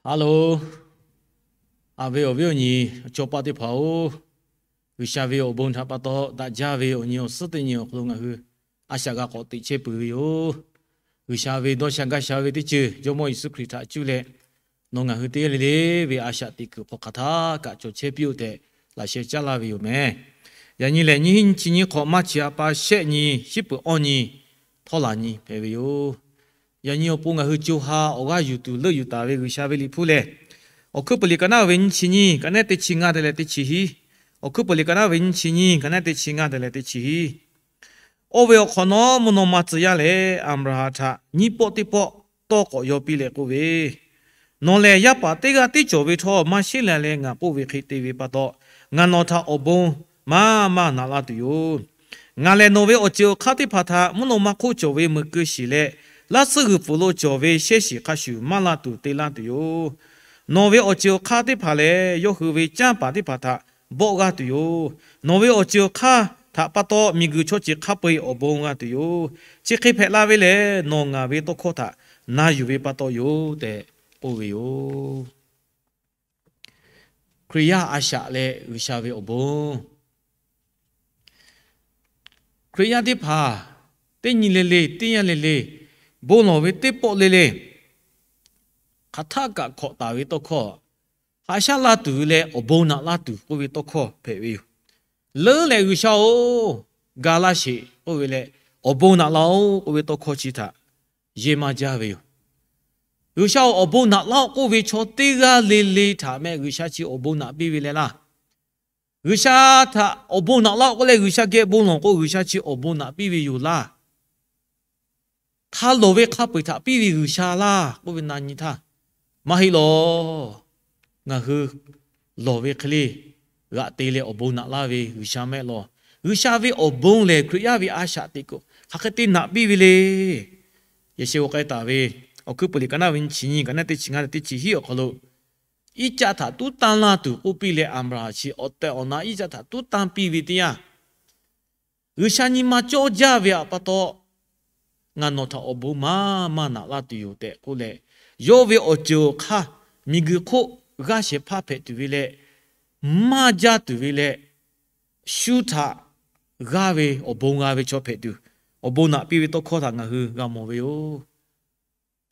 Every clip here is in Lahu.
Hello, a ve awˬ viˉ awˬ nyi chaw paˆ teˇ hpaˍ-oˬ, G'uiˬsha ve awˬ bon htaꞈ pa taw daꞈ jaˇ ve awˬ nyi awˬ suhˉ teˇ nyi awˬ hk'aw lo ngaˬ hui a shaꞈ g'a k'awꞈ teꞈ chehˇ peuˬ ve yoˬ. G'uiˬsha ve dawˇ sha gaˇ sha ve teˇ ceuˬ Jawˇmawˇ Yeˍsuˆ Hkriꞈ htaꞈ cuˇ leh, nawˬ ngaˬ hui teˇ g'aˇ le le ve a shaꞈ teꞈ kuiˬ hk'aw hk'aˬ htaˇ kaꞈ cawˬ chehˇ piˇ-oˆ tehꞈ laꞈ sheh caˉ laˇ ve yoˬ meh. Yaꞈ nyi lehˬ, nyiˇ hinˉ nyiˇ chi nyiˇ hk'awꞈ maˇ chi a pa shehˆ nyi, shiˉ peuˍ awˇ nyi, htawˇ laˬ nyi hpehꞈ ve yoˬ. Yaꞈ nyi awˬ pon ngaˬ hui co ha awˬ g'aˇ yuˬ tuˬ leuˆ yuˬ taˍ ve G'uiˬsha ve liꞈ hpu lehˬ, Awˬ hkuiˉ puiˍ liꞈ ka naˉ ve nyiˇ chi nyiˇ, ka naˉ teˇ chi ngaˇ te leh teˇ chi hiˉ. Awˬ hkuiˉ puiˍ liꞈ ka naˉ ve nyiˇ chi nyiˇ, ka naˉ teˇ chi ngaˇ te leh teˇ chi hiˉ. Oˇ ve awˬ hk'awꞈ nawˉ mvuhˇ naw ma tcuh yaˇ leh Aˍbraˍhanˍ htaꞈ nyiˇ pawˆ teˇ pawˆ tawˇ k'awꞈ yaw piˇ leh k'oˆ ve, Nawˬ lehˬ yaˇ paˍ teˇ g'aˇ tiˉ cawˬ ve htawˇ, maˇ sheˉ la leh ngaˬ k'oˆ ve hk'e te ve pa taw, ngaˬ nawˬ htaꞈ awˬ bon maˇ maˇ naꞈ laˇ tuˬ yoˬ. Ngaˬ lehˬ nawˬ ve awˬ ceuˬ awˬ hk'aˇ teˇ hpaˍ htaꞈ mvuhˇ naw ma hk'oˆ cawˬ ve meuꞈ keu shiˍ leh, laˇ suhˉ g'uiˬ pfuhˍ lo cawˬ ve shehˇ shiˍ hk'a shuˍ maˇ la tuˬ te laˇ tuˬ yoˬ. Nawˬ ve awˬ ceuˬ awˬ hk'aˇ teˇ hpaˍ lehˬ, yawˇ hui ve canˇ paˍ teˇ hpaˍ htaꞈ bawˆ g'aˇ tuˬ yoˬ. Nawˬ ve awˬ ceuˬ awˬ hk'aˇ htaꞈ pa taw, miˬguiˬ chaw ceuˬ hk'a peu-eˬ awˬ bon g'a tuˬ yoˬ. Chi hk'e hpehꞈ la ve lehˬ, nawˬ ngaˬ ve tawˇ hkawˇ htaꞈ na yuˬ ve pa taw yoˬ tehꞈ k'oˆ ve yoˬ. Hkriꞈ yaˇ a shaꞈ leh G'uiˬsha ve awˬ bon. Hkriꞈ yaˇ teˇ hpaˍ teˇ nyi le le, teˇ yanˇ le le, bon lawˬ ve teˇ pawˆ le le, hk'aˬ htaˆ kaꞈ hkawꞈ taˍ ve tawˇ hkawˇ, haꞈ shaˉ laˇ tuˬ leh awˬ bon naꞈ laˇ tuˬ k'oˆ ve tawˇ hkawˇ hpehꞈ ve yoˬ. Leuˉ leh G'uiˬsha-oˬ, ga laˇ sheˍ k'oˆ ve leh, awˬ bon naꞈ laˇ-oˆ k'oˆ ve tawˇ hkawˇ chi htaꞈ yehˇ maˇ jaˇ ve yoˬ. G'uiˬsha-oˬ, awˬ bon naꞈ laˇ-oˆ k'oˆ ve chaw teˇ g'aˇ le le htaꞈ meh G'uiˬsha chi awˬ bon naꞈ piˇ ve leh laˇ. G'uiˬsha htaꞈ awˬ bon naꞈ laˇ-oˆ k'oˆ leh G'uiˬsha geh bon lawˬ k'o, G'uiˬsha chi awˬ bon naꞈ piˇ ve yoˬ laˇ. Hk'a lawˬ ve hk'a peu-eˬ htaꞈ piˇ ve G'uiˬsha laˇ k'oˆ ve na nyi htaˇ, maˇ heˆ lawˬ. Ngaˬ hui lawˬ ve hk'e le g'aꞈ te leh awˬ bon naꞈ laˇ ve G'uiˬsha mehˆ lawˬ. G'uiˬsha ve awˬ bon lehˬ, Hkriꞈ yaˇ ve a shaꞈ teꞈ kuiˬ hk'aˬ hk'e te naꞈ piˇ ve le. Yaꞈ sheh g'aw k'ai taˍ ve Awˬ hkuiˉ puiˍ liꞈ ka naˉ ve nyiˇ chi nyiˇ, ka naˉ teˇ chi ngaˇ leh teˇ chi hiˉ awˬ hk'aw lo, Iˉcaˆ htaꞈ tuˉ tanˇ laˇ tuˬ k'oˆ piˇ leh, Aˍbraˍhanˍ chi awˬ tehˬ awˬ na Iˉcaˆ htaꞈ tuˉ tanˇ piˇ ve teˇ yanˇ, G'uiˬsha nyi ma cawˇ jaˇ ve pa taw, ngaˬ nawˬ htaꞈ awˬ bon maˇ maˇ naꞈ laˇ tuˬ yoˬ tehꞈ k'oˆ leh, yawˇ ve awˬ ceuˬ awˬ hk'aˇ miˬguiˬ hk'oˆ g'aˇ shehˍ hpaˇ hpehꞈ tuˬ ve leh, maˇ jaˇ tuˬ ve leh, shu htaꞈ g'aˇ ve awˬ bon g'a ve chaw hpehꞈ tuˬ, awˬ bon naꞈ piˇ ve tawˇ hkawˇ htaꞈ ngaˬ hui g'a mawˬ ve yoˬ.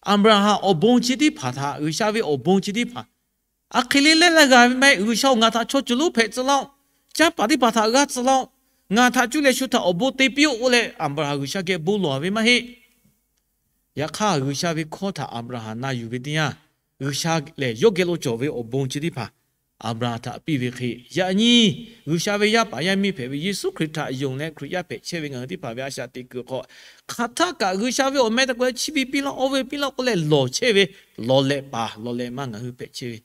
Aˍbraˍhanˍ awˬ bon chi teˇ hpaˍ htaꞈ, G'uiˬsha ve awˬ bon chi teˇ hpaˍ, a hk'e le leh leh g'a ve maˇ heˆ. G'uiˬsha-oˬ, ngaˬ htaꞈ chaw ceuˬ lonˉ hpehꞈ tcuh laˇ-oˆ. Canˇ paˍ teˇ hpaˍ htaꞈ g'aˇ tcuh laˇ-oˆ. Ngaˬ htaꞈ cuˇ leh shu htaꞈ awˬ bon te piˇ-oˆ k'oˆ leh, Aˍbraˍhanˍ G'uiˬsha geh bon lawˬ ve maˇ heˆ. Yaꞈ hk'aˇ, G'uiˬsha ve hkawˇ htaꞈ Aˍbraˍhanˍ na yuˬ ve teˇ yanˇ, G'uiˬsha lehˬ yawˇ geh lo cawˬ ve awˬ bon chi teˇ hpaˍ Aˍbraˍhanˍ htaꞈ piˇ ve hk'e, yaꞈ nyi G'uiˬsha ve yaˇ paˍ yaˇ miˇ hpehꞈ ve Yeˍsuˆ Hkriꞈ htaꞈ yonˍ leh Hkriꞈ yaˇ hpehꞈ chehˇ ve ngaˬ hui teˇ hpaˍ ve a shaꞈ teꞈ kuiˬ hk'aw, hk'aˬ htaˆ kaꞈ G'uiˬsha ve awˬ meh te k'o, chi ve piˇ laˇ, oˇ ve piˇ laˇ k'oˆ leh lawˬ chehˇ ve, lawˬ lehꞈ paˍ lawˬ lehꞈ ma ngaˬ hui hpehꞈ chehˇ ve,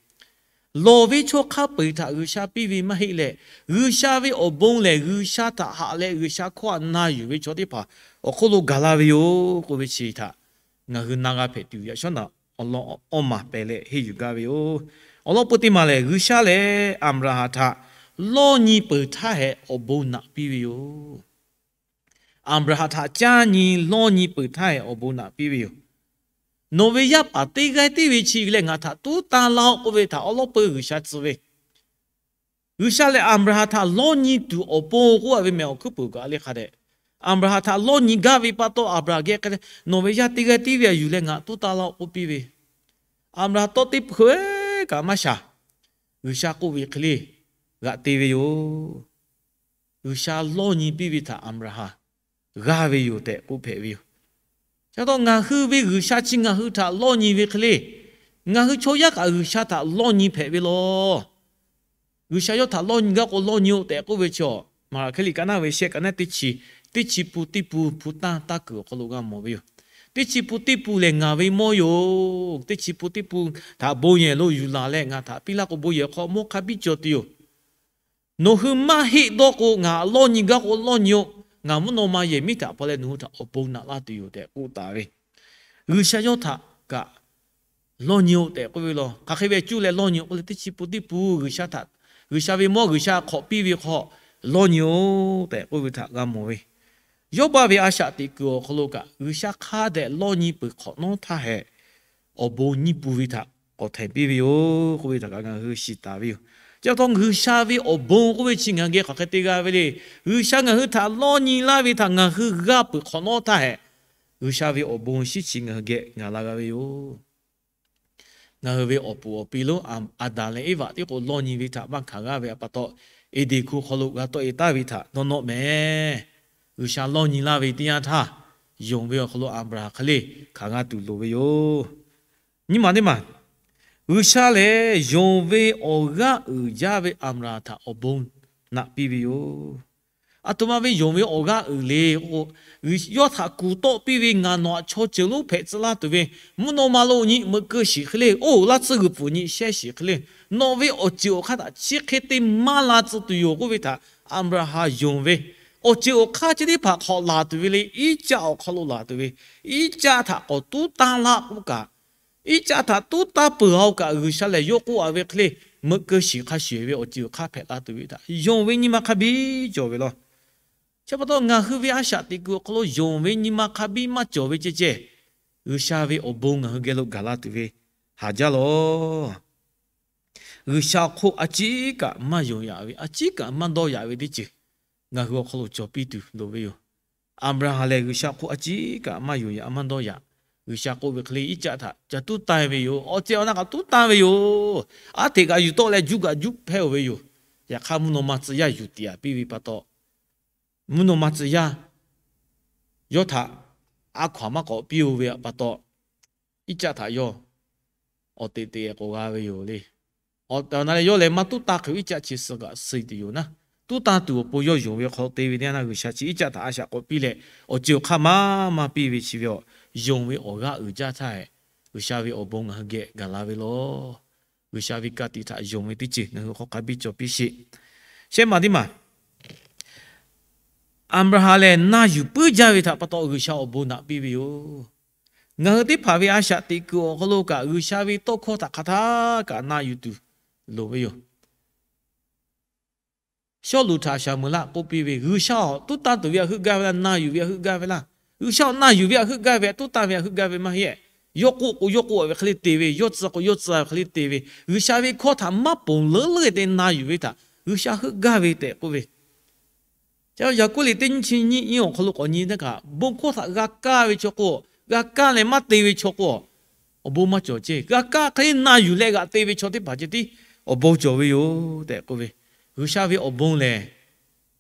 lawˬ ve chaw hk'a peu-eˬ htaꞈ G'uiˬsha piˇ ve maˇ heˆ leh, G'uiˬsha ve awˬ bon lehˬ G'uiˬsha htaꞈ haꞈ leh G'uiˬsha hkawˇ htaꞈ na yuˬ ve chaw teˇ hpaˍ awˬ hk'oˆ lo gaˬ la ve yoˬ k'oˆ ve chi htaꞈ ngaˬ hui na g'a hpehꞈ tuˬ, yaꞈ shawˉ naꞈ awˬ lawn awˇ maˬ pehˍ leh henˇ yuˬ gaˇ ve yoˬ. Awˬ lawn peu teˇ maˬ lehˬ, G'uiˬsha lehˬ Aˍbraˍhanˍ htaꞈ lawˇ nyi peuˬ htaˇ hehꞈ awˬ bon naꞈ piˇ ve yoˬ. Aˍbraˍhanˍ htaꞈ caˇ nyi lawˇ nyi peuˬ htaˇ hehꞈ awˬ bon naꞈ piˇ ve yoˬ. Nawˬ ve yaˇ paˍ teˇ g'aˇ tiˉ ve chi leh ngaˬ htaꞈ tuˉ tanˇ laˇ-oˆ k'oˆ ve htaꞈ awˉ lawˉ peu G'uiˬsha tcuh ve, G'uiˬsha lehˬ Aˍbraˍhanˍ htaꞈ lawˇ nyi tuˬ awˬ pon k'oˆ a ve mehˬ awˬ hkuiˉ puiˍ kaꞈ le hk'a dehꞈ, Aˍbraˍhanˍ htaꞈ lawˇ nyi gaˇ ve pa taw, Aˍbraˍhanˍ geh k'ai leh, Nawˬ ve yaˇ teˇ g'aˇ tiˉ ve a yuˬ leh ngaˬ tuˉ tanˇ laˇ-oˆ k'oˆ piˇ ve, Aˍbraˍhanˍ tawˇ teˇ hpeuꞈ kaꞈ maˇ shaˍ. G'uiˬsha k'oˆ ve hk'e le g'aꞈ te ve yoˬ. G'uiˬsha lawˇ nyi piˇ ve htaꞈ Aˍbraˍhanˍ g'a ve yoˬ tehꞈ k'oˆ hpehꞈ ve yoˬ. Ca taw ngaˬ hui ve G'uiˬsha chi ngaˬ hui htaꞈ lawˇ nyi ve hk'e le, ngaˬ hui chaw yaˇ kaꞈ G'uiˬsha htaꞈ lawˇ nyi hpehꞈ ve law. G'uiˬsha yawˇ htaꞈ lawˇ nyi gaˇ k'o lawˇ nyi-oˆ tehꞈ k'oˆ ve chi, Maˍraˍhkehˇ liꞈ ka naˉ ve shehˆ ka naˉ teˇ chi, teˇ chi pun teˇ pun hpu tanˇ taˇ kuiˬ awˬ hk'aw lo g'a mawˬ ve yoˬ. Teˇ chi pun teˇ pun lehˬ ngaˬ ve mawˇ yoˬ. Teˇ chi pun teˇ pun htaꞈ bon yehˬ lo yuˬ laˬ leh ngaˬ htaꞈ piˇ laˇ k'o bon yehˬ hk'aw mawˇ hk'a biˇ cawˬ tuˬ yoˬ. Nawˬ hui maˇ heˆ dawˇ k'o, ngaˬ lawˇ nyi gaˇ k'o lawˇ nyi-oˆ. Ngaˬ mvuhˇ naw ma yehˬ miˉ htaꞈ hpaw leh nawˬ hui htaꞈ awˬ bon naꞈ laˇ tuˬ yoˬ tehꞈ k'oˆ taˍ ve. G'uiˬsha yawˇ htaꞈ kaꞈ lawˇ nyi-oˆ tehꞈ k'oˆ ve law. Hk'aˬ hk'e ve cuˇ leh lawˇ nyi-oˆ k'oˆ leh, teˇ chi pun teˇ pun G'uiˬsha htaꞈ, G'uiˬsha ve mawˇ G'uiˬsha hk'awꞈ piˇ ve hk'aw lawˇ nyi-oˆ tehꞈ k'oˆ ve htaꞈ g'a mawˬ ve. Yawˇbaˆ ve a shaꞈ teꞈ kuiˬ awˬ hk'aw lo kaꞈ, G'uiˬsha hk'a dehꞈ lawˇ nyi peuˬ hk'awꞈ nawˉ htaˇ hehꞈ, awˬ bon nyi pun ve htaꞈ k'awꞈ htehˍ piˇ ve yoˬ k'oˆ ve htaꞈ kaꞈ ngaˬ hui shiˍ taˍ ve yoˬ. Chi pa taw G'uiˬsha ve awˬ bon k'oˆ ve chi ngaˬ hui geh hk'aˬ hk'e te g'a ve le. G'uiˬsha ngaˬ hui htaꞈ lawˇ nyi laˇ ve htaꞈ ngaˬ hui g'a peuˬ hk'awꞈ nawˉ htaˇ hehꞈ, G'uiˬsha ve awˬ bon shiˉ chi ngaˬ hui geh gaˬ la g'a ve yoˬ. Ngaˬ hui ve awˬ puˍ awˬ pi lonˉ Aˍdanˍ leh Eˇvaꞈ tiˉ k'o lawˇ nyi ve htaꞈ maˇ hkanˍ g'aˇ ve pa taw, Eˍdenˍ hkuˇ hk'aw lo g'a tawˆ e taˍ ve htaꞈ dawˇ nawˇ mehˍ. G'uiˬsha lawˇ nyi laˇ ve teˇ yanˇ htaˇ, yonˍ ve awˬ hk'aw lo Aˍbraˍhanˍ hk'e le hkanˍ g'a tuˬ loˍ ve yoˬ. Nyiˇ maˬ teˇ maˬ, G'uiˬsha lehˬ yonˍ ve awˬ g'aˇ uiˍ jaˇ ve Aˍbraˍhanˍ htaꞈ awˬ bon naꞈ piˇ ve yoˬ. Aˬ htoꞈ ma ve yonˍ ve awˬ g'aˇ uiˍ le k'o, yawˇ htaꞈ kuˬ tawˆ piˇ ve ngaˬ nawˬ htaꞈ chaw ceuˬ lonˉ hpehꞈ tcuh laˇ tuˬ ve, mvuhˇ naw ma lo nyi meuꞈ keu shiˍ hk'e le, oˇ laˇ tsuhˇ g'uiˬ pfuhˍ nyi shehˇ shiˍ hk'e le, nawˬ ve awˬ ceuˬ awˬ hk'aˇ htaꞈ chi hk'e te maˇ la tcuh tuˬ yoˬ k'oˆ ve htaꞈ Aˍbraˍhanˍ yonˍ ve, awˬ ceuˬ awˬ hk'aˇ chi teˇ hpaˍ hk'awꞈ laˬ tuˬ ve le, Iˉcaˆ awˬ hk'aw lo laˬ tuˬ ve, Iˉcaˆ htaꞈ k'awꞈ tuˉ tanˇ laˇ k'oˆ kaꞈ, Iˉcaˆ htaꞈ tuˉ tanˇ peuˬ-a kaꞈ, G'uiˬsha lehˬ yawˇ k'oˆ-a ve hk'e le, meuꞈ keu shiˍ hk'a shuˍ ve awˬ ceuˬ awˬ hk'aˇ hpehꞈ la tuˬ ve htaꞈ yonˍ ve nyi ma hk'a biˇ cawˬ ve law. Chi pa taw ngaˬ hui ve a shaꞈ teꞈ kuiˬ awˬ hk'aw lo yonˍ ve nyi ma hk'a biˇ maˇ cawˬ ve ceh ceh, G'uiˬsha ve awˬ bon ngaˬ hui geh lo gaˬ la tuˬ ve haˍ jaˇ law. G'uiˬsha awˬ hk'oˆ a ciˉ kaꞈ maˇ yonˍ yaꞈ ve, a ciˉ kaꞈ maˇ dawˇ yaꞈ ve teˇ ceuˬ ngaˬ hui awˬ hk'aw lo cawˬ piˇ tuˬ loˍ ve yoˬ. Aˍbraˍhanˍ lehˬ G'uiˬsha hk'oˆ a ciˉ kaꞈ maˇ yonˍ yaꞈ maˇ dawˇ yaꞈ. G'uiˬsha k'oˆ ve hk'e le, Iˉcaˆ htaꞈ ca tuˉ tanˇ ve yoˬ. Awˬ ceuˬ awˬ na kaꞈ tuˉ tanˇ ve yoˬ. Aˉ hteꞈ kaꞈ yuˬ tawˆ leh juˇ kaꞈ juˇ hpehˇ-oˬ ve yoˬ. Yaꞈ hk'aˇ mvuhˇ naw ma tcuh yaˇ yuˬ tiꞈ-a piˇ ve pa taw, mvuhˇ naw ma tcuh yaˇ yawˇ htaꞈ a hkaw-anˬ maˇ k'awꞈ piˇ-oˬ ve pa taw, Iˉcaˆ htaꞈ yawˇ awˬ teꞈ teꞈ k'awꞈ g'a ve yoˬ le. Awˬ tehˬ awˬ na leh yawˇ lehˬ maˇ tuˉ tanˇ hk'e Iˉcaˆ chi suh kaꞈ suh tuˬ yoˬ naˉ. Tuˉ tanˇ tuˬ awˬ pon yawˇ yonˍ ve hk'aw te ve teˇ yanˇ naˇ, G'uiˬsha chi Iˉcaˆ htaꞈ a shaꞈ k'awꞈ piˇ leh, awˬ ceuˬ awˬ hk'aˇ maˇ maˇ piˇ ve chi ve awˬ, yonˍ ve awˬ g'aˇ uiˍ jaˇ htaˇ hehꞈ, G'uiˬsha ve awˬ bon ngaˬ hui geh gaˬ la ve law. G'uiˬsha ve ka tiꞈ htaꞈ yonˍ ve teˇ ceuˬ ngaˬ hui hk'aw hk'a biˇ cawˬ piˇ sheˍ. Shehˆ maˬ teˇ maˬ, Aˍbraˍhanˍ lehˬ na yuˬ puiˉ jaˇ ve htaꞈ pa taw G'uiˬsha awˬ bon naꞈ piˇ ve yoˬ. Ngaˬ hui teˇ hpaˍ ve a shaꞈ teꞈ kuiˬ awˬ hk'aw lo kaꞈ G'uiˬsha ve tawˇ hkawˇ htaꞈ hk'aˬ htaˇ kaꞈ na yuˬ tuˬ loˍ ve yoˬ. Sawˉluꞈ htaꞈ Saˍmo-eˍlaˆ k'oˆ piˇ ve, G'uiˬsha-oˬ, tuˉ tanˇ tuˬ ve htaꞈ heuˆ gaˇ ve laˇ, na yuˬ ve htaꞈ heuˆ gaˇ ve laˇ. G'uiˬsha-oˬ, na yuˬ ve htaꞈ heuˆ gaˇ ve, tuˉ tanˇ ve htaꞈ heuˆ gaˇ ve maˇ heˆ. Yawˇ k'oˆ k'o yawˇ k'oˆ ve hk'e le te ve, yawˇ tcuh k'o yawˇ tcuh ve hk'e le te ve, G'uiˬsha ve hkawˇ htaꞈ maˇ ponˬ leuˉ leuˉ te na yuˬ ve htaꞈ G'uiˬsha heuˆ gaˇ ve tehꞈ k'oˆ ve. Yaꞈ Yaˍkoˆ liꞈ teˇ nyiˇ chi nyiˇ awˬ hk'aw lo k'awꞈ nyi teˇ kaꞈ, bon hkawˇ htaꞈ g'a kaˇ ve chaw k'o, g'a kaˇ leh maˇ te ve chaw k'o, awˬ bon maˇ cawˬ ceˇ. G'a kaˇ hk'e le na yuˬ leh g'aꞈ te ve chaw teˇ hpaˍ ceh tiˉ awˬ bon cawˬ ve yoˬ tehꞈ k'oˆ ve. G'uiˬsha ve awˬ bon lehˬ,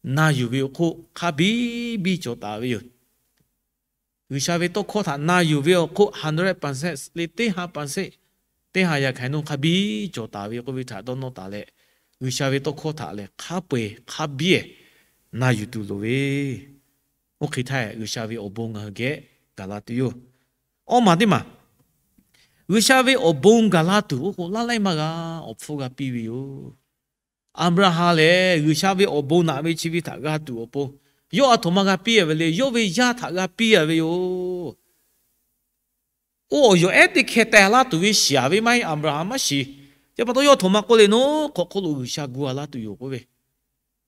na yuˬ ve awˬ hk'oˆ hk'a biˇ biˇ cawˬ taˍ ve yoˬ. G'uiˬsha ve tawˇ hkawˇ htaꞈ na yuˬ ve awˬ hk'oˆ hundred percent le, teˇ ha percent, teˇ ha yaꞈ hk'aˬ hk'e nawˇ hk'a biˇ cawˬ taˍ ve k'oˆ ve htaꞈ dawˇ nawˇ taˍ leh, G'uiˬsha ve tawˇ hkawˇ htaꞈ lehˬ hk'a peu-eˬ hk'a biˇ-ehˍ na yuˬ tuˬ loˍ ve. Oˇ hk'e htaˇ G'uiˬsha ve awˬ bon ngaˬ hui geh gaˬ la tuˬ yoˬ. Awˇ maˬ teˇ maˬ, G'uiˬsha ve awˬ bon gaˬ la tuˬ oˇ k'o laˇ laiˉ maˇ g'a awˬ hpfuhˇ g'a piˇ ve yoˬ. Aˍbraˍhanˍ lehˬ G'uiˬsha ve awˬ bon naꞈ ve chi ve htaꞈ g'a tuˬ awˬ pon, yawˇ aˬ htoꞈ ma g'a piˇ-a ve le, yawˇ ve yaˇ htaꞈ g'a piˇ-a ve yoˬ. Oˇ awˬ yawˬ ehˉ teˇ hkeh teh laˇ tuˬ ve shiˍ-a ve maˇ heˆ, Aˍbraˍhanˍ maˇ shiˍ. Chi pa taw yawˇ aˬ htoꞈ ma k'oˆ le, nawˬ hk'awꞈ hk'oˆ lo G'uiˬsha gu-a laˇ tuˬ yoˬ k'oˆ ve.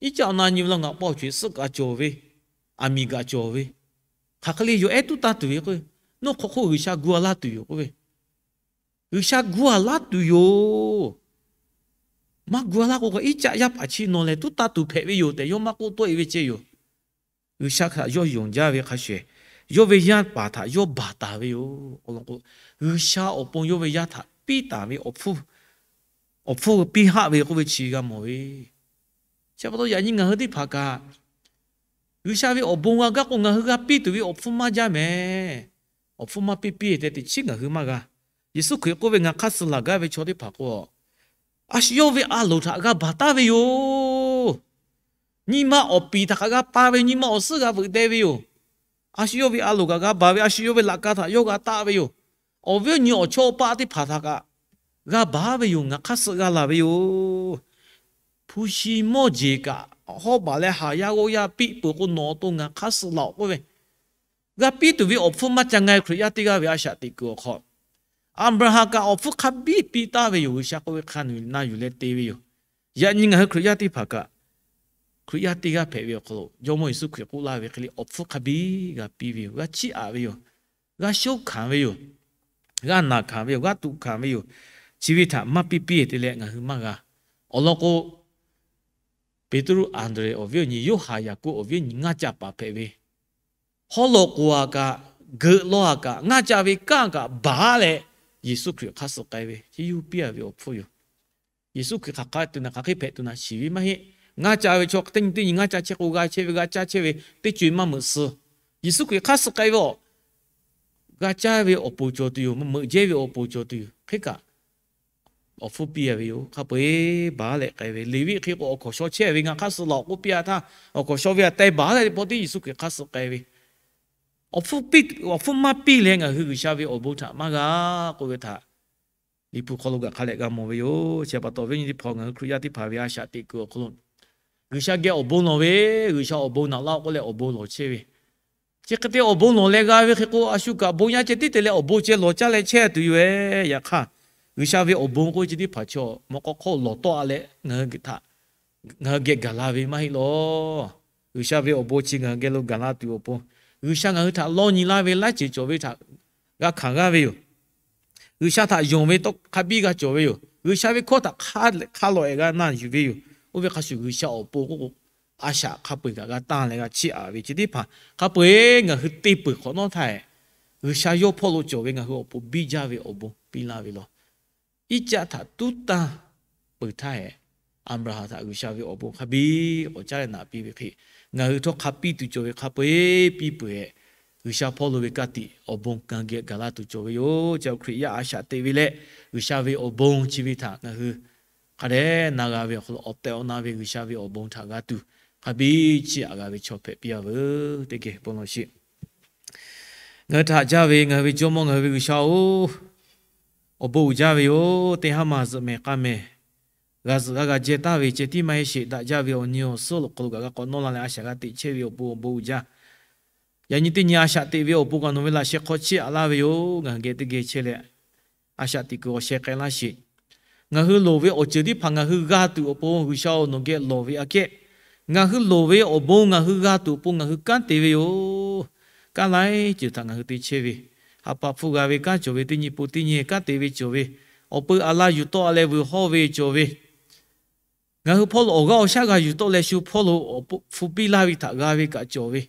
Iˉcaˆ awˬ na nyi ve law ngaˬ pa awˬ co-eˬ suhˆ k'a cawˬ ve, aˬ miˍ kaꞈ cawˬ ve, hk'aˬ hk'e le yawˬ ehˉ tuˉ tanˇ tuˬ ve k'o, nawˬ hk'awꞈ hk'oˆ G'uiˬsha gu-a laˇ tuˬ yoˬ k'oˆ ve. G'uiˬsha gu-a laˇ tuˬ yoˬ. Maˇ gu-a laˇ k'o kaꞈ Iˉcaˆ yaˇ paˍ chi nawˬ lehˬ tuˉ tanˇ tuˬ hpehꞈ ve yoˬ tehꞈ yawˇ maˇ k'oˆ tawˆ-e ve ceh yoˬ. G'uiˬsha htaꞈ yawˇ yonˍ jaˇ ve hk'a shuˍ, yawˇ ve yaˇ paˍ htaꞈ yawˇ baˬ taˍ ve yoˬ. Awˬ lawn k'o, G'uiˬsha awˬ pon yawˇ ve yaˇ htaꞈ piˇ taˍ ve awˬ hpfuhˇ, awˬ hpfuhˇ piˇ haˆ ve k'oˆ ve chi g'a mawˬ ve. Chi pa taw yaꞈ nyi ngaˬ hui teˇ hpaˍ kaꞈ, G'uiˬsha ve awˬ bon g'a gaˇ k'o ngaˬ hui g'a piˇ tuˬ ve awˬ hpfuhˇ maˇ jaˇ mehˍ. Awˬ hpfuhˇ maˇ piˇ piˇ tehꞈ teꞈ chiˉ ngaˬ hui maˇ g'a. Yeˍsuˆ Hkriꞈ k'oˆ ve, ngaˬ hk'aˇ suh laˬ gaˇ ve chaw teˇ hpaˍ k'o, a shu yawˇ ve a loˍ htaꞈ g'a baˬ taˍ ve yoˬ. Nyi ma awˬ piˍ htaꞈ kaꞈ g'a pa ve, nyi ma awˬ suhˉ g'a veuꞈ deh ve yoˬ. A shu yawˇ ve a loˍ kaꞈ g'a baˬ ve, a shu yawˇ ve laꞈ ka htaꞈ yawˇ g'a taˆ ve yoˬ. Awˬ viˉ awˬ nyi awˬ chawˇ paˆ teˇ hpaˍ htaꞈ kaꞈ g'a baˬ ve yoˬ. Ngaˬ hk'aˇ suh g'a laˬ ve yoˬ. Hpu shi mawˇ jeˬ kaꞈ hawˉ baˬ leh haˍ yaˇ g'awˇ yaˇ piˇ peuˬ k'o, nawˬ awˬ to ngaˬ hk'aˇ suh laˬ-oꞈ k'oˆ ve, g'a piˇ tuˬ ve awˬ hpfuhˇ maˇ ca nga-e. Hkriꞈ yaˇ teˇ g'aˇ ve a shaꞈ teꞈ kuiˬ awˬ hk'aw, Aˍbraˍhanˍ kaꞈ awˬ hpfuhˇ hk'a biˇ piˇ taˍ ve yoˬ. G'uiˬsha k'oˆ ve hk'a na yuˬ leh te ve yoˬ. Yaꞈ nyi ngaˬ hui Hkriꞈ yaˇ teˇ hpaˍ kaꞈ, Hkriꞈ yaˇ teˇ g'aˇ hpehꞈ ve awˬ hk'aw lo Jawˇmawˇ Yeˍsuˆ Hkriꞈ k'oˆ laˇ ve hk'e le, awˬ hpfuhˇ hk'a biˇ g'a piˇ ve yoˬ. G'a chiˇ aꞈ ve yoˬ. G'a shoˉ hkanˍ ve yoˬ. G'a naˬ hkanˍ ve yoˬ. G'a tuꞈ hkanˍ ve yoˬ. chi ve htaꞈ maˇ piˇ piˇ te leh ngaˬ hui maˇ g'a. Awˬ lawn k'o, Peˍtruˆ, Anˍdrehˍ awˬ viˉ awˬ nyi, Yoˇhanˬ, Yaˍkoˆ awˬ viˉ awˬ nyi ngaˇ ca paˍ hpehꞈ ve, haw lawꞈ k'oˍ a kaꞈ, geuꞈ law a kaꞈ, ngaˇ ca ve kanˉ kaꞈ baˬ leh, Yeˍsuˆ Hkriꞈ hk'aˇ suh k'ai ve, chi yuˬ piˇ a ve awˬ hpfuhˇ yoˬ. Yeˍsuˆ Hkriꞈ hk'aˬ hk'e te na hk'aˬ hk'e hpehꞈ tuˬ na shiˍ ve maˇ heˆ. Ngaˇ ca ve chaw teˇ nyi teˇ nyi ngaˇ ca chehˇ k'o, g'a chehˇ ve g'a caˇ chehˇ ve teˇ co-e maˇ meuꞈ suh. Yeˍsuˆ Hkriꞈ hk'aˇ suh k'ai ve awˬ g'a caˇ ve awˬ pon cawˬ tuˬ yoˬ, meuꞈ jehˇ ve awˬ pon cawˬ tuˬ yoˬ. Hk'e kaꞈ, awˬ hpfuhˇ piˇ a ve yoˬ. Hk'a peu-eˬ baˬ leh k'ai ve, Leˍviˆ hk'e k'o awˬ hkawnˍ shaw chehˇ ve, ngaˬ hk'aˇ suh lawꞈ k'oˆ piˇ a htaˇ, awˬ hkawnˍ shaw ve aꞈ teh baˬ leh teˇ pawˆ tiˉ Yeˍsuˆ Hkriꞈ hk'aˇ suh k'ai ve, awˬ hpfuhˇ piˇ, awˬ hpfuhˇ maˇ piˇ leh ngaˬ hui G'uiˬsha ve awˬ bon htaꞈ maˇ g'a k'oˆ ve htaꞈ Liꞈ hpu hk'aw lo gaˬ hk'a leh g'a mawˬ ve yoˬ. Chi pa taw, awˬ viˉ nyi teˇ hpaˍ, ngaˬ hui Hkriꞈ yaˇ teˇ hpaˍ ve a shaꞈ teꞈ kuiˬ awˬ hk'aw lo G'uiˬsha geh awˬ bon lawˬ ve, G'uiˬsha awˬ bon naꞈ laˇ-oˆ k'oˆ leh awˬ bon lawˬ chehˇ ve, chi hk'e te awˬ bon lawˬ leh g'a ve hk'e k'o, a shu kaꞈ bon yaˇ ceh tiˉ te leh awˬ bon ceh lawˬ caˇ leh chehˇ tuˬ yoˬ-ehˍ. Yaꞈ hk'aˇ, G'uiˬsha ve awˬ bon k'oˆ ve chi teˇ hpaˍ chaw mawꞈ k'aw hk'oˆ lawˬ tawˆ a leh ngaˬ hui htaꞈ ngaˬ hui geh gaˬ la ve maˇ heˆ lawˬ. G'uiˬsha ve awˬ bon chi ngaˬ hui geh lo gaˬ la tuˬ awˬ pon, G'uiˬsha ngaˬ hui htaꞈ lawˇ nyi laˇ ve laiˉ ceuˬ cawˬ ve htaꞈ g'a hkanˍ g'aˇ ve yoˬ. G'uiˬsha htaꞈ yonˍ ve tawˇ hk'a biˇ g'a cawˬ ve yoˬ. G'uiˬsha ve hkawˇ htaꞈ hk'a lawꞈ-ehˍ g'a na yuˬ ve yoˬ. Oˇ ve hk'a shuˍ, G'uiˬsha awˬ pon k'oˆ k'o, a shaꞈ hk'a peu-eˬ kaꞈ g'a tanˇ leh g'a chiˇ aꞈ ve chi teˇ hpaˍ hk'a peu-eˬ ngaˬ hui te peuˬ hk'awꞈ nawˉ htaˇ-ehˍ, G'uiˬsha yawˇ hpawˇ lo cawˬ ve ngaˬ hui awˬ pon biˇ jaˇ ve awˬ bon piˇ laˇ ve lawˬ. Iˉcaˆ htaꞈ tuˉ tanˇ peuˬ htaˇ-ehˍ, Aˍbraˍhanˍ htaꞈ G'uiˬsha ve awˬ bon hk'a biˇ k'awꞈ caˉ leh naꞈ piˇ ve hk'e, ngaˬ hui htawˇ hk'a piˇ tuˬ cawˬ ve hk'a peu-eˬ piˇ peuˬ-ehˍ. G'uiˬsha hpawˇ lo ve ka tiꞈ awˬ bon ngaˬ hui geh gaˬ la tuˬ cawˬ ve yoˬ. Chi Hkriꞈ yaˇ a shaꞈ teꞈ ve leh G'uiˬsha ve awˬ bon chi ve htaꞈ ngaˬ hui hk'a dehꞈ na g'a ve awˬ hk'aw lo, awˬ tehˬ awˬ na ve G'uiˬsha ve awˬ bon htaꞈ g'a tuˬ, hk'a biˇ chiˇ aꞈ g'a ve chaw hpehꞈ piˇ a veuˬ. Teˇ geh bon lawˬ sheˍ. Ngaˬ hui htaꞈ haꞈ jaˇ ve ngaˬ hui ve Jawˇmawˇ, ngaˬ hui ve G'uiˬsha-oˬ, awˬ bon uiˍ jaˇ ve yoˬ. Teˇ haˉ ma zuhꞈ mehˍ k'a mehˍ, g'a zuhꞈ g'a g'a jehˇ taˍ ve ceh tiˉ maˇ heˆ sheˍ. Daꞈ jaˇ ve awˬ nyi awˬ suhˉ lo hk'aw lo kaꞈ g'a k'awꞈ nawˇ la leh a shaꞈ g'a teꞈ chehˇ ve awˬ bon awˬ bon uiˍ jaˇ. Yaꞈ nyi teˇ nyi a shaꞈ teꞈ ve awˬ pon kaꞈ nawˬ ve laꞈ sheh hk'aw chiˇ aꞈ laˇ ve yoˬ. Ngaˬ hui geh teˇ geh chehˇ leh a shaꞈ teꞈ kuiˬ awˬ sheh k'ai laˇ sheˍ. Ngaˬ hui loˍ ve awˬ ceuˬ teˇ hpaˍ ngaˬ hui g'a tuˬ awˬ pon G'uiˬsha-oˬ, nawˬ geh lawˬ ve aꞈ kehˉ, ngaˬ hui loˍ ve awˬ bon ngaˬ hui g'a tuˬ awˬ pon ngaˬ hui kanˉ te ve yoˬ. Kanˉ laiˉ ceuˬ htaꞈ ngaˬ hui te chehˇ ve, ha pa hpfuhˇ g'a ve kanˉ cawˬ ve, teˇ nyi pon teˇ nyi kanˉ te ve cawˬ ve, awˬ peu aˬ la yuˬ tawˆ leh vuiˬ hawˇ ve cawˬ ve, ngaˬ hui hpawˇ lo awˬ g'aˇ awˬ shaˉ g'a yuˬ tawˆ leh shu hpawˇ lo awˬ hpu piˇ laˇ ve htaꞈ g'a ve kaꞈ cawˬ ve,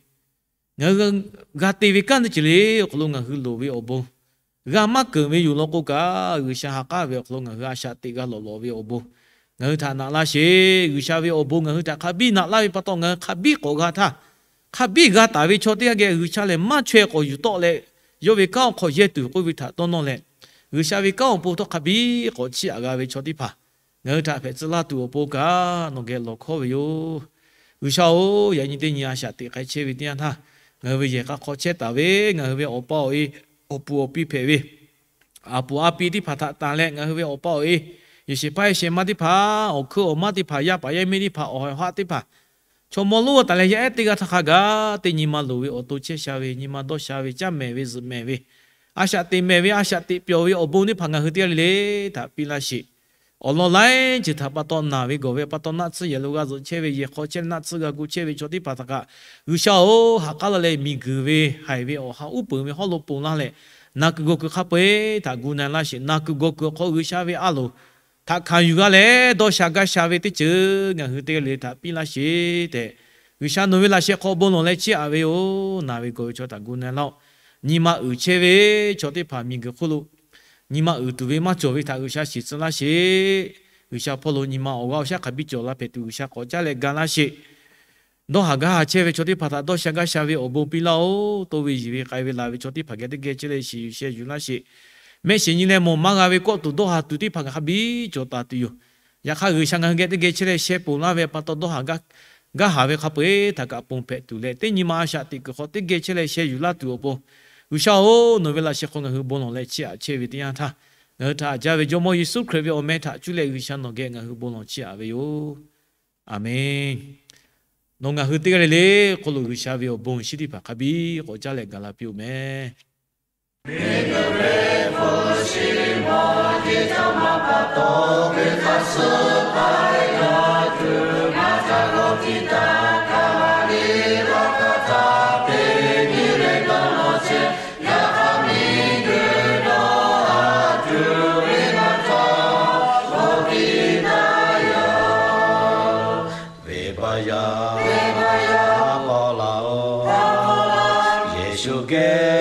ngaˬ hui g'a te ve kanˉ teˇ ceuˬ le awˬ hk'aw lo ngaˬ hui loˍ ve awˬ bon g'a maˇ keunˍ ve yoˬ law k'o kaꞈ, G'uiˬsha ha k'aˉ ve awˬ hk'aw lo ngaˬ hui a shaꞈ teꞈ g'a lawˬ lawꞈ ve awˬ bon ngaˬ hui htaꞈ naꞈ laˇ sheˍ. G'uiˬsha ve awˬ bon ngaˬ hui htaꞈ hk'a biˇ naꞈ laˇ ve pa taw, ngaˬ hui hk'a biˇ k'awꞈ g'a htaˇ, hk'a biˇ g'a taˍ ve chaw teˇ g'aˇ geh G'uiˬsha lehˬ maˇ chaweh k'awꞈ yuˬ tawˆ leh, yawˇ ve kanˉ awˬ hk'aw yehˇ tuˬ k'oˆ ve htaꞈ dawˇ nawˇ leh, G'uiˬsha ve kanˉ awˬ pon htawˇ hk'a biˇ k'awꞈ chiˇ aꞈ g'a ve chaw teˇ hpaˍ ngaˬ hui htaꞈ hpehꞈ tcuh laˇ tuˬ awˬ pon kaꞈ nawˬ geh lawˬ hkawˇ ve yoˬ. G'uiˬsha-oˬ, yaꞈ nyi teˇ nyi a shaꞈ teꞈ k'ai chehˇ ve teˇ yanˇ htaˇ, ngaˬ hui ve yehˬ k'a hk'aw chehˇ taˍ ve ngaˬ hui ve awˬ pa awˬ e, awˬ puˍ awˬ pi hpehꞈ ve, aˬ puˍ a pi teˇ hpaˍ htaꞈ tanˬ leh ngaˬ hui ve awˬ pa awˬ e, yehˬ shehˍ hpaˇ yehˬ shehˍ ma teˇ hpaˍ, awˬ hkeuˇ awˬ maˇ teˇ hpaˍ, yaˇ paˍ yaˇ miˇ teˇ hpaˍ, awˬ ha hpaˆ teˇ hpaˍ, chaw mawˇ lonˉ taˍ leh yaˇ ehˉ teˇ g'aˇ htaˇ hk'a gaˬ teˇ nyi ma loˍ ve awˬ to chehˇ sha ve, nyi ma dawˇ sha ve, caˇ mehˍ ve zuhꞈ mehˍ ve, a shaꞈ teꞈ mehˍ ve, a shaꞈ teꞈ pyawˬ ve awˬ bon teˇ hpaˍ ngaˬ hui teˇ g'aˇ le le htaꞈ piˇ laˇ sheˍ. Awˬ lawn laiˉ ceuˬ htaꞈ pa taw naˬ ve gawˬ ve pa taw naˆ tsuhˇ yehˬ lo g'a zuhꞈ chehˇ ve, yehˬ hk'aw chehˇ naˆ tsuhˇ g'a gu chehˇ ve chaw teˇ hpaˍ htaꞈ kaꞈ, G'uiˬsha-oˬ, ha k'aˉ la leh miˬguiˬ ve haiˬ ve awˬ ha uˉ peunˍ ve hawˉ lo ponˬ laˇ leh, naˬ kuiˬ gawˬ kuiˬ hk'a peu-eˬ htaꞈ gu na-e laˇ sheˍ. Naˬ kuiˬ gawˬ kuiˬ awˬ hk'aw G'uiˬsha ve a loˍ htaꞈ hkanˍ yuˬ g'a leh dawˇ sha gaˇ sha ve teˇ ceuˬ ngaˬ hui teˇ g'aˇ le le htaꞈ piˇ laˇ sheˍ tehꞈ, G'uiˬsha nawˬ ve laꞈ sheh hk'aw bon lawˬ leh chiˇ aꞈ ve yoˬ. Naˬ ve gawˬ ve chaw htaꞈ gu na-e laˇ-oˆ. Nyi ma uiˍ chehˇ ve chaw teˇ hpaˍ miˬguiˬ hk'oˆ lo nyi ma uiˍ tuˬ ve maˇ cawˬ ve htaꞈ G'uiˬsha shiˍ tcuh laˇ sheˍ. G'uiˬsha hpawˇ lo nyi ma awˬ g'aˇ awˬ shaˉ hk'a biˇ cawˬ la hpehꞈ tuˬ G'uiˬsha k'awꞈ caˉ leh ga laˇ sheˍ. Dawˇ haˍ gaˇ haˍ chehˇ ve chaw teˇ hpaˍ htaꞈ dawˇ sha gaˇ sha ve awˬ bon piˇ laˇ-oˆ. Toˇ ve yiˬ ve k'ai ve laˬ ve chaw teˇ hpaˍ geh teˇ geh chehˇ leh shiˍ yuˬ sheh yuˬ laˇ sheˍ. Mehˆ shiˍ nyi leh mawˬ maˇ g'a ve kawˆ tuˬ dawˇ haˍ tuˬ teˇ hpaˍ ngaˬ hk'a biˇ cawˬ taˍ tuˬ yoˬ. Yaꞈ hk'aˇ, G'uiˬsha ngaˬ hui geh teˇ geh chehˇ leh sheh ponˬ laˇ ve pa taw dawˇ haˍ gaˇ haˍ ve hk'a peu-eˬ htaꞈ kaꞈ ponˬ hpehꞈ tuˬ leh, teˇ nyi ma a shaꞈ teꞈ kuiˬ hk'aw teˇ geh chehˇ leh sheh yuˬ laˇ tuˬ awˬ pon, G'uiˬsha-oˬ, nawˬ ve laꞈ sheh hk'aw ngaˬ hui bon lawˬ leh chiˇ aꞈ chehˇ ve teˇ yanˇ htaˇ, ngaˬ hui htaꞈ haꞈ jaˇ ve Jawˇmawˇ Yeˍsuˆ Hkriꞈ ve awˬ meh htaꞈ cuˇ leh G'uiˬsha nawˬ geh ngaˬ hui bon lawˬ chiˇ aꞈ ve yoˬ. Aˬmenˍ. Nawˬ ngaˬ hui teˇ g'aˇ le le hk'oˆ lo G'uiˬsha ve awˬ bon awˬ shinˉ teˇ hpaˍ hk'a biˇ k'awꞈ caˉ leh gaˬ la piˇ-oˬ meh.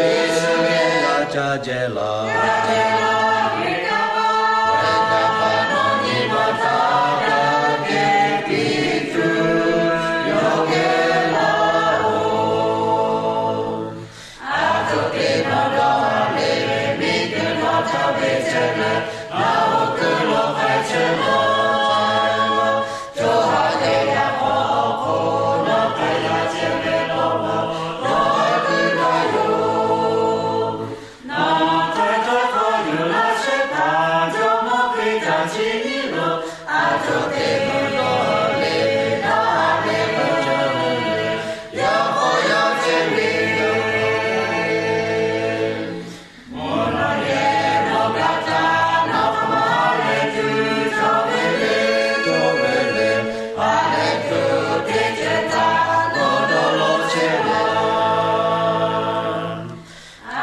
Yeˍsuˆ geh g'a ca jehˬ laˇ. Hk'e te pa nawˬ nyi ma htaˇ g'a kehˬ piˇ tuˬ yawˇ geh laˇ-oˬ. Aˬ htoꞈ te nawˬ dawˇ haˍ le, miˬguiˬ hk'aw htaˇ ve chehˇ leh, ngaˬ hui kuiˬ lo k'ai chehˇ laˇ. Co ha teˇ g'aˇ k'awꞈ hk'oˆ nawˬ hk'a yaˇ chehˇ ve law k'o, nawˬ hk'a kuiˬ gaˇ yoˬ. Nawˬ htaꞈ hk'a hk'aw yuˬ laˇ shehˍ hpaˇ Jawˇmawˇ Hkriꞈ htaꞈ chiˇ nyi lo, aˬ htoꞈ te nawˬ dawˇ haˍ le, dawˇ haˍ ve k'o, yaˇ k'awꞈ yaˇ chehˇ ve yoˬ. Mvuhˇ naw yehˬ lo gaˬ htaˇ, nawˬ hk'aˬ ma ha lehˬ tuˬ cawˬ ve le, cawˬ ve le, ha lehˬ tuˬ teˇ ceuˬ htaꞈ nawˬ dawˇ law chehˇ laˇ.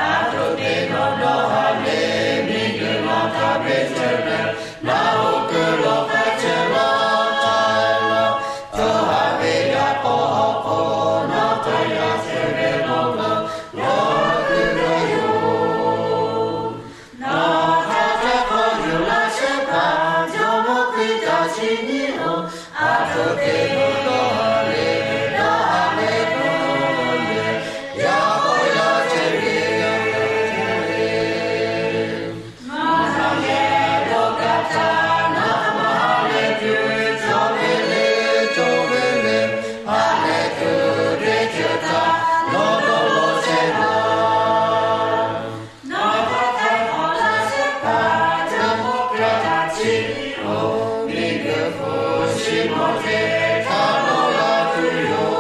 Aˬ htoꞈ te nawˬ dawˇ haˍ le, miˬguiˬ nawˬ htaꞈ ve chehˇ leh, ngaˬ hui kuiˬ lo k'ai chehˇ laˇ. Co ha ve yaˇ k'awꞈ hk'oˆ nawˬ hk'a yaˇ chehˇ ve law k'o, nawˬ hk'a kuiˬ gaˇ yoˬ. Nawˬ htaꞈ hk'a hk'aw yuˬ laˇ shehˍ hpaˇ Jawˇmawˇ Hkriꞈ htaꞈ chiˇ nyi lo, aˬ htoꞈ te nawˬ dawˇ haˍ le, dawˇ haˍ ve k'o, yaˇ k'awꞈ yaˇ chehˇ ve yoˬ. Mvuhˇ naw yehˬ lo gaˬ htaˇ, nawˬ hk'aˬ ma ha lehˬ tuˬ cawˬ ve le, cawˬ ve le, ha lehˬ tuˬ teˇ ceuˬ htaꞈ nawˬ dawˇ law chehˇ laˇ. Nawˬ hk'a hk'aw yuˬ laˇ shehˍ hpaˇ Jawˇmawˇ Hkriꞈ htaꞈ chiˇ nyi lo, miˬguiˬ hpu shi mawˬ jeˬ htaꞈ nawˬ g'a tuˬ yoˬ.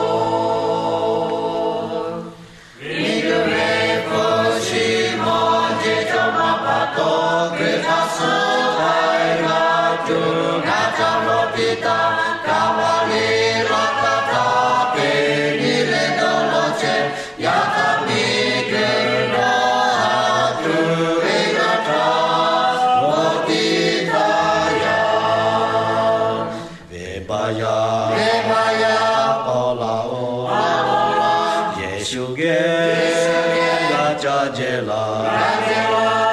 Miˬguiˬ ve hpu shi mawˬ jeˬ cawˬ ma pa taw, Hkriꞈ htaꞈ suh k'ai g'a tuˬ ngaˬ ca lawˬ piˇ taˍ. Kaˍvaˍliˍ laꞈ ka htaꞈ teꞈ nyi leh dawˇ law chehˇ, yaꞈ hk'aˇ miˬguiˬ dawˇ haˍ tuˬ ve g'aˇ htaꞈ g'awˬ tiˉ taˍ yaˇ. Venˇbaˆ yaˇ, venˇbaˆ yaˇ paw laˇ-oˬ. Yeˍsuˆ geh g'a ca jehˬ laˇ.